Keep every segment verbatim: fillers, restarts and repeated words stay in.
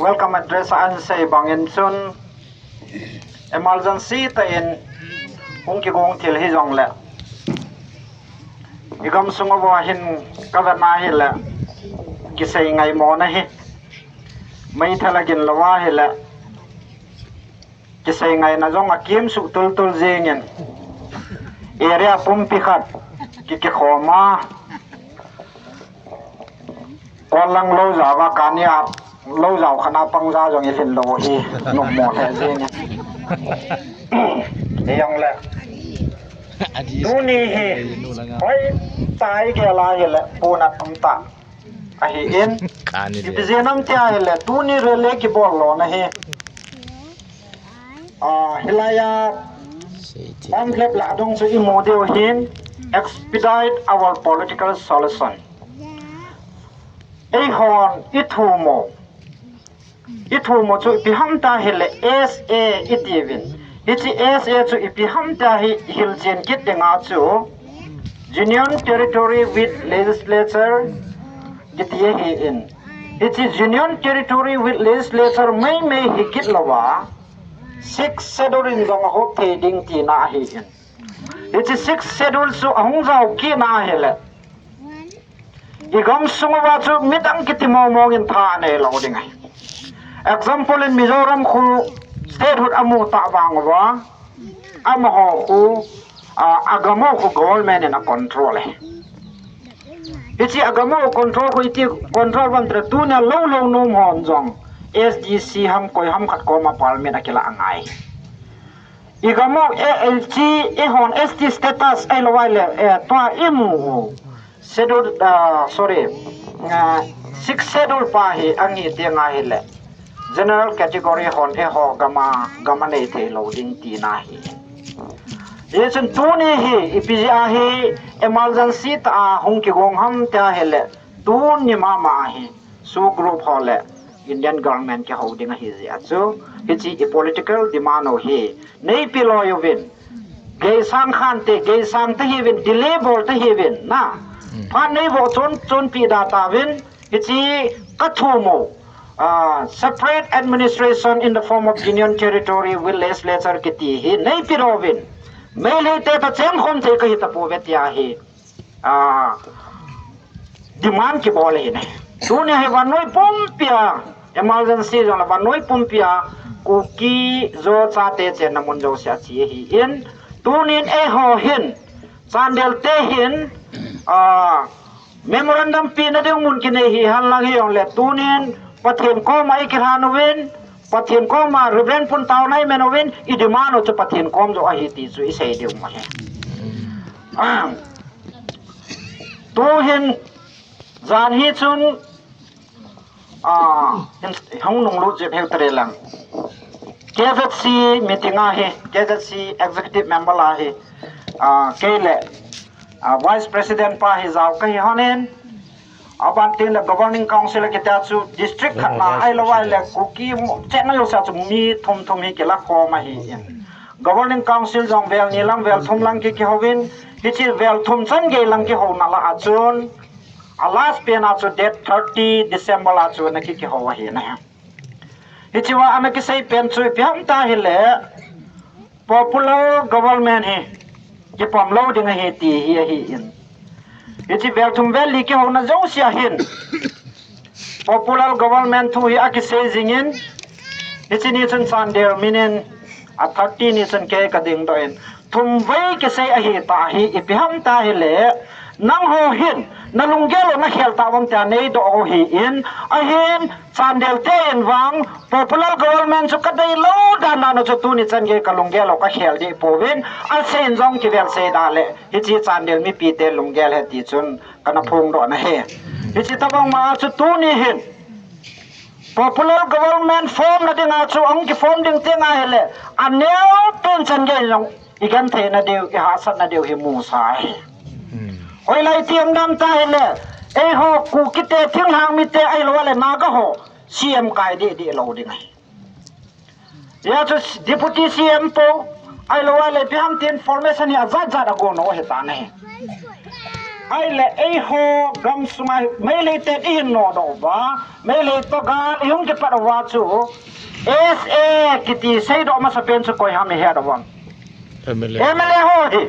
Welcome address a ahin sei bangin chun emergency tah in hung kigong thil hijongle i gamsung uva hin ka vetna hile kisei ngaimona hi meithal a gin louva hile kisei ngaina jong akimsuh tultul jingin area pumpi khat ki, kikhoma. Kol lang lou jao va kani a lou jao khat a pang ja jong i lhin lou hi nom mo lheh jingin. Hijongle tuni hi hoi tai gel a hile puna tam ta ahin. Ipi jeh ham tia hile tuni rally kibol lona hi. Ah, hilai a pamphlet lah dong chu i mu diu hin expedite our political solution. Eihon i thumo. I thumo chu ipi ham tia hile S A i tiuvin. Hiche S A chu ipi ham tia hi hilchen kit dinga chu Union Territory with Legislature kiti ahin. Hiche Union Territory with Legislature meimei hi kit louva Sixth Schedule in jong ahop thei ding tina ahin. Hiche Sixth Schedule chu ahung jao kit na hile i gamsung uva chu midang kiti mong mong in tha anei lou ding ahi. Example in Mizoram khu statehood amu tah vang uva amaho khu, ah, agam u khu government in a control e. Hiche agam u control khu iti control vang tile tunia lou lou nom hon jong S D C ham koi ham khat koma permit akilah angai. I gam u, eh, eh, chi, eihon S T status ahilou ahile, eh, tua i mu u. Schedule, ah, sorry, ah, Sixth Schedule pa hi angi ti ngai hile. General category hon eiho gam a, gam a nei thei lou ding tina ahi. Hichun tuni hi, ipi jeh a hi emergency tah a hung kigong ham tia hile. Tuni mama hi, SoO group ho le Indian government kihou ding ahi jeh a chu, hiche i political demand u hi, neipe loi uvin, geisang khan te, geisang ta hiuvin, delay bol ta hiuvin, na. Hmm. Phat nei vo chun, chun pi da tauvin, hiche ka thum u, ah, separate administration in the form of Union Territory with legislature kiti hi, neipe loi uvin, Meitei te toh chengkhom thei kahi tapouve tia hi. Ah, demand kibol ahi ne. Tuni hi vannoi pumpi a, emergency jong le vannoi pumpi a, Kuki Zo chate chenna mun jouse a che ahin. Tunin eiho hin, Chandel te hin, ah, memorandum pena ding mun kinei hi henlang hijongle, tunin Pathen koma i kilhan uvin, Pathen koma Reverend Pun Taona i men uvin, i demand u chu Pathen kom joh ahi ti chu i sei diu ahi. Ah, tuhin jan hi chun, ah, hin, hung nunglut jep heu tare lang. K Z C meeting ahi, K Z C executive member ahi, ah, kei le, ah, vice president pa hi jao kahi honin, aban tin le governing council kiti a chu district khat na ahilou ahile Kuki chenna jouse a chu mi thum thum hi kila khom ahin. Governing council jong vel ni lang vel thum lang ki, kihouvin, hiche vel thum chan gei lang kihouna lah a chun, a last pen a chu date thirty December a chu ana ki, kihou ahi na. Hiche a ana kisei pen chu ipi ham tia hile, popular government hi kipom lou ding ahi ti hi ahin. Hiche vel thum vel li kihouna jouse a hin popular government thu hi akisei jingin, hiche ni chun Chandel min in a thirty ni chun kei ka dingdoh in, thum vei kisei ahi ta hi, ipi ham tia hile, nangho hin na lunggel u na khel tauvam tia neidoh u ahin, ahin, Chandel te in vang, popular government chu ka deilou dan dan u chu tuni chan gei ka lunggel u ka khel deh pouvin, asei in jong kivel sei da le, hiche Chandel mipi te lunggel ahi ti chun kana phongdoh na ahi. Hiche tabang ma chu tuni hin, popular government form na ding a chu ahung kiform ding ti ngai hile, aneo pen chan gei jong i genthei na diu, i hahsat na diu hi musa ahi. Hmm. Hoilai ti um dam tia hile, eiho Kuki te, thinglhang mite ahilou ahile Naga ho, C M kai deh deh lou ding ahi. Hia chu deputy C M po, ahilou ahile ipi ham ti information hi ajat jat a gon u ahi tan ahi. Ahile eiho gamsunga Meitei te ihin nodoh uva, Meitei toh gal ihung kipat uva chu S A kiti seidoh masapen chu koi ham ihet uvem? M L A. M L A ho hi.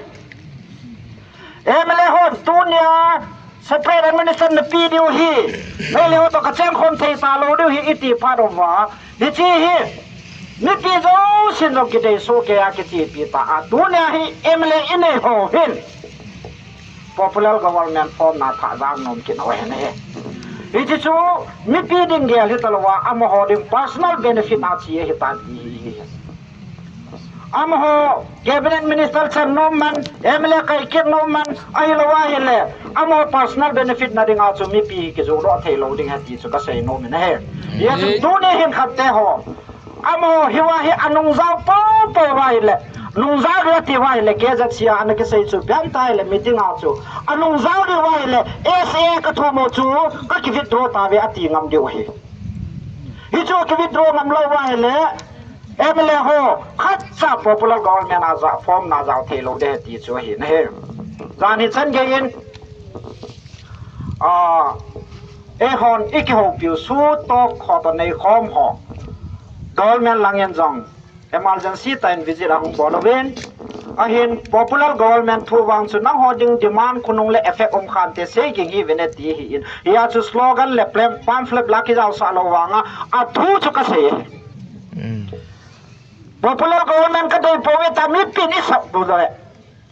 M L A ho tunia separate administration nape diu hi. Meitei ho toh kachengkhom thei talou diu hi iti phat uva, hiche hi mipi jousen jong kidei soh kei a kichepi ta a, tunia hi M L A inei ho hin popular government form na thah jang nom kit u ahi. Hiche chu mipi ding gel hitalouva, amaho ding personal benefit a che ahitan ti hi, hi, hi. Amaho cabinet minister chan nom man, M L A kai kit nom man, ahilou ahile amaho personal benefit na dinga chu mipi kijoh doh thei lou ding ahi ti chu kasei nom in ahi. Hijeh chun tuni hin khat te ho, amaho hiva hi anung jao poupou uva ahile, nung jao diu ati uva ahile, K Z C a ana kisei chu ipi ham tia ahile, meeting a chu anung jao diu uva ahile, S A kathum u chu kaki withdraw tauve ati ngam diu ahi. Hichu ki withdraw ngam lou uva ahile, M L A ho khatcha popular government a ja form na jao thei lou ding ahi ti chu ahi nahi. Jan hi chan gei in, ah, eihon ikihoupiu SoO ho toh neikhom ho, government lang in jong emergency tah in visit ahung bol uvin, ahin popular government thu vang chu nangho ding demand khonung le effect um khante sei ging hiuvin e ti ahin, hia chu slogan le plam-, pamphlet la kijaosah lou vanga athu chu kasei. Popular government kadei pouve tia mipin isap bou le.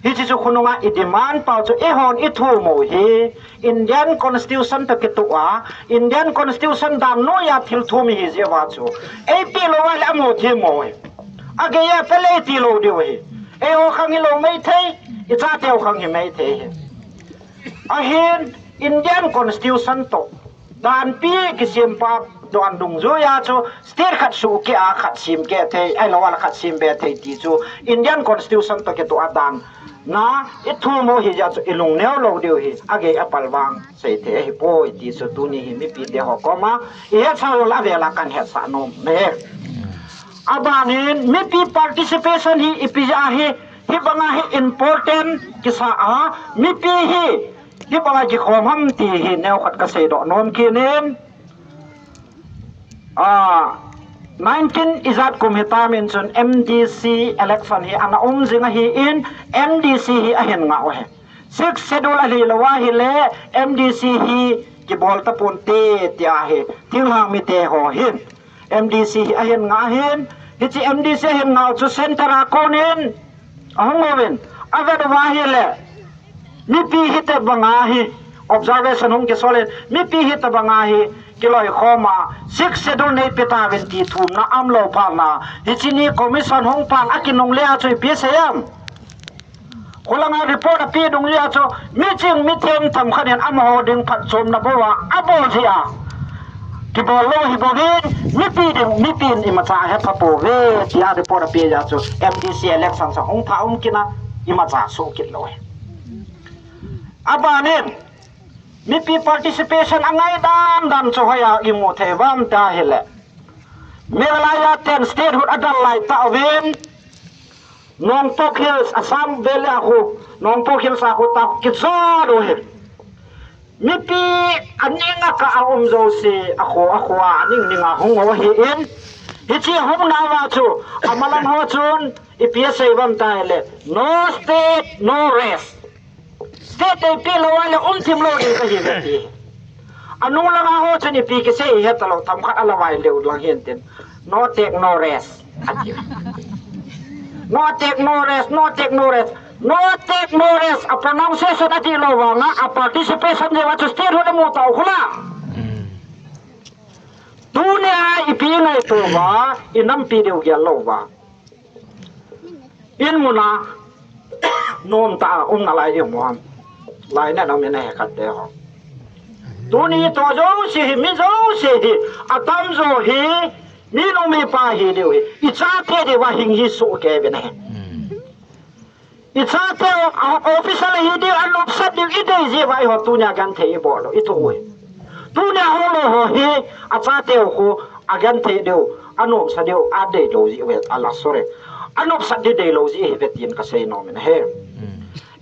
Hiche chu khonunga i demand pau chu eihon ithum u hi Indian Constitution toh kitoh a, Indian Constitution dan noiya thil thum ihi jeh uva chu, eipeh lou uva le amaho thim u hi. Agei a pe le iti lou diu ahi. Eiho khang hilou maithei, ichateu khang hi maithei hi. Ahin Indian Constitution toh danpi kisem pa dan dungjuiya chu state khat sohkeh a khat semkeh thei, ahilou le khat sembe thei ti chu Indian Constitution toh kitoh a dan na ithum u hijeh chun ilungneo lou diu ahi, agei apal vang seithei ahipoi ti chu tuni hi mipite ho koma ihetsah u le avela kahin hetsah nom e. Abanin mipi participation hi ipi jeh a hi, hibanga hi important kisa a, mipi hi hibanga kikhom ham ti hi neokhat kaseidoh nom kit in. Ah, nineteen ijat kum hitam in chun M D C election hi ana um jing ahin, M D C hi ahin ngah u ahi. Sixth Schedule ahilou ahile M D C hi kibol taponte tia hi thinglhang mite ho hin M D C hi ahin ngah ahin, hiche M D C ahin ngah u chu centre a konin ahung uvin, avet uva ahile mipi hitobanga hi observation hung kisol in, mipi hitobanga hi kiloikhom a, Sixth Schedule neipe tauvin ti thumna aumlou phat na, hiche ni commission hung pan akinungle a chu ipi asei em? Khulanga report ape dungjui a chu miching mithem themkhat in amaho ding phatchomna bou a abol jeh a kibol lou ahi bouvin, mipi ding, mipin imacha ahetpha pouve tia report ape jeh a chu M D C election chu hung thah um kit a, imacha soh kit lou ahi. Abanin mipi participation angai dan dan chu hoiya imu thei uvam tia ahile, Meghalaya ten statehood adal lai tauvin, Nongpok Hills, Assam Valley a khu, Nongpok Hills a khu tah kijot u ahi. Mipi aning a kah a um jouse, akho akho a aning ning a hung u ahin, hiche hung nauva chu amalang ho chun ipi asei uvam tia ahile, no state, no rest. State eipeh lou ahile um thim lou ding kahiuve ati. Anung langa ho chun ipi kisei ihet talou, themkhat alavai leu lang hintin, no take no rest ati. No take no rest, no take no rest. No take no rest a pronunciation adih lou vanga a participation jeh uva chu statehood amu tau khu la. Tunia ipi ngaito uva, inampi diu gel lou uva. In muna nomtah a um nalai ding ham? Lainat um in ahi khat te ho. Tuni toh jouse hi, mi jouse hi, atamjo hi minu mipa hi diu ahi. Ichate diuva hing hi soh kei uvin ahi. Ichateu a official hi diu, anopsat diu idei jeh uva eiho tunia genthei ibol u, ithoh u ahi. Tunia hung lou ho hi achateu khu agenthei diu, anopsat diu adei lou jeh uve, ala sorry, anopsat diu dei lou jeh ahiuve tin kasei nom in ahi.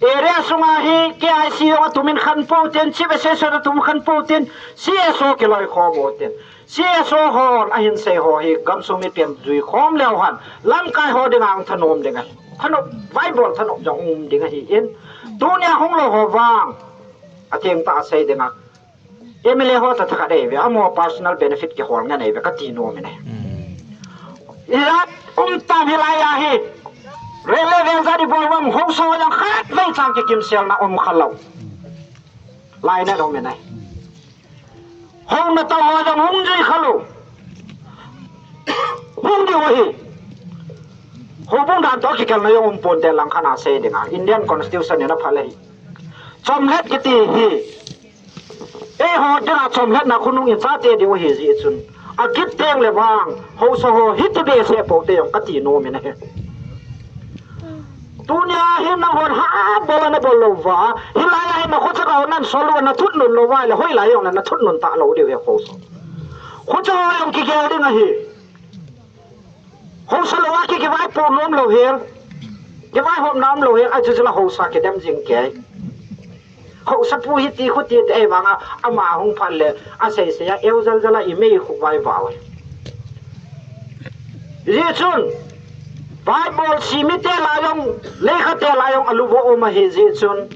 Area sunga hi K I C jong atumin khanpou tin, Chief Assessor atumin khanpou tin, C S O kiloikhom u tin. C S O hon ahin sei ho hi gamsung mipin juikhom leu hen, lamkai ho dinga thanom ding ahi. Thanop, vaibol thanop jong um ding ahin. Tunia hunglou ho vang, athengtah a sei dinga, M L A ho tha tha khat eive, amaho personal benefit kihol ngen eive kati nom in ahi. Ijat umtam hilai ahi. Railway vengjat ibol uvam, haosa ho jong khatvei chan kikimselna um khalou. Lainat um in ahi. Houna tah ho jong hung jui khalou. Hung diu ahi. Houbung dan toh kikelna jong umponte langkhat a sei dinga, Indian Constitution in aphal ahi. Chomlhat kiti hi, eiho dinga chomlhatna khonung in chate diu ahi jeh chun, akit teng le vang, haosa ho hiti behseh pou te jong kati nom in ahi. Tunia hi nanghon habol ana bol louva, hilai a hi nakhochaga ho nansol louva, nathutnun louva ahile, hoilai jongle nathutnun talou diu ahi haosa. Khochaga ho jong kigel ding ahi. Haosa louva ki, kivaipo nom lou hel. Kivaihopna um lou hel, achu chula haosa kidem jing kei. Haosapu hiti khuti ti ahivanga, ama hung phat le, aseisei a, eu jaljal a, imei khu vaivau ahi. Hijeh chun, vaibol simite lah jong, lekhate lah jong, aluvo um ahi jeh chun,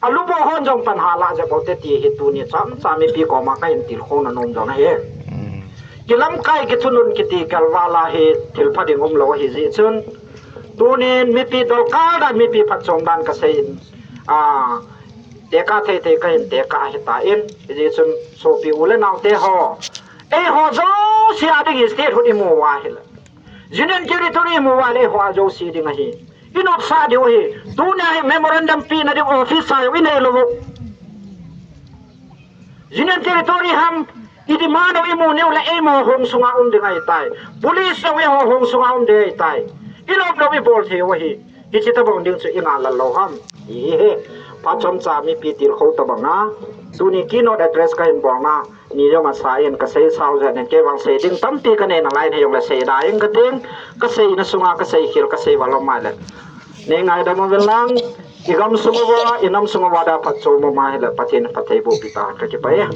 aluvo hon jong pan hala jep u te ti hi tuni chomcha mipi koma kahin tilkhouna nom jong ahi. Kilamkai kithunun kiti kalvala hi thilpha ding umlou ahi jeh chun, tunin mipi dolkal dan, mipi phatchom dan kasei in, a, tekah thei thei kahin tekah ahitan, hijeh chun sopi u le naote ho, eiho jouse a ding hi statehood imu uva ahile, Union Territory imu uva ahile eiho a jouse ding ahi. Inopsah diu ahi. Tunia hi memorandum pina ding office sa jong inei lou u. Union Territory ham, i demand u imu nau le eimo hong sunga um ding ahitai. Police jong eiho hong sunga um ding ahitai. Ilop lop ibol thei u ahi. Hiche tobang ding chu ingailou ham? Ihi. Phat chomcha mipi tilkhou tobanga, tuni keynote address kahin bolna ni jong asa in kasei sao jeh in, kei vang sei ding tampi kanei nalai in, hijongle sei da ing kating, kaseina sunga kasei khel, kasei val um ahile, nei ngaidam uvin lang, igamsung uva, inamsung uva dia phatchom um ahile, Pathen in phatthei bohpi tahen, kakipah e.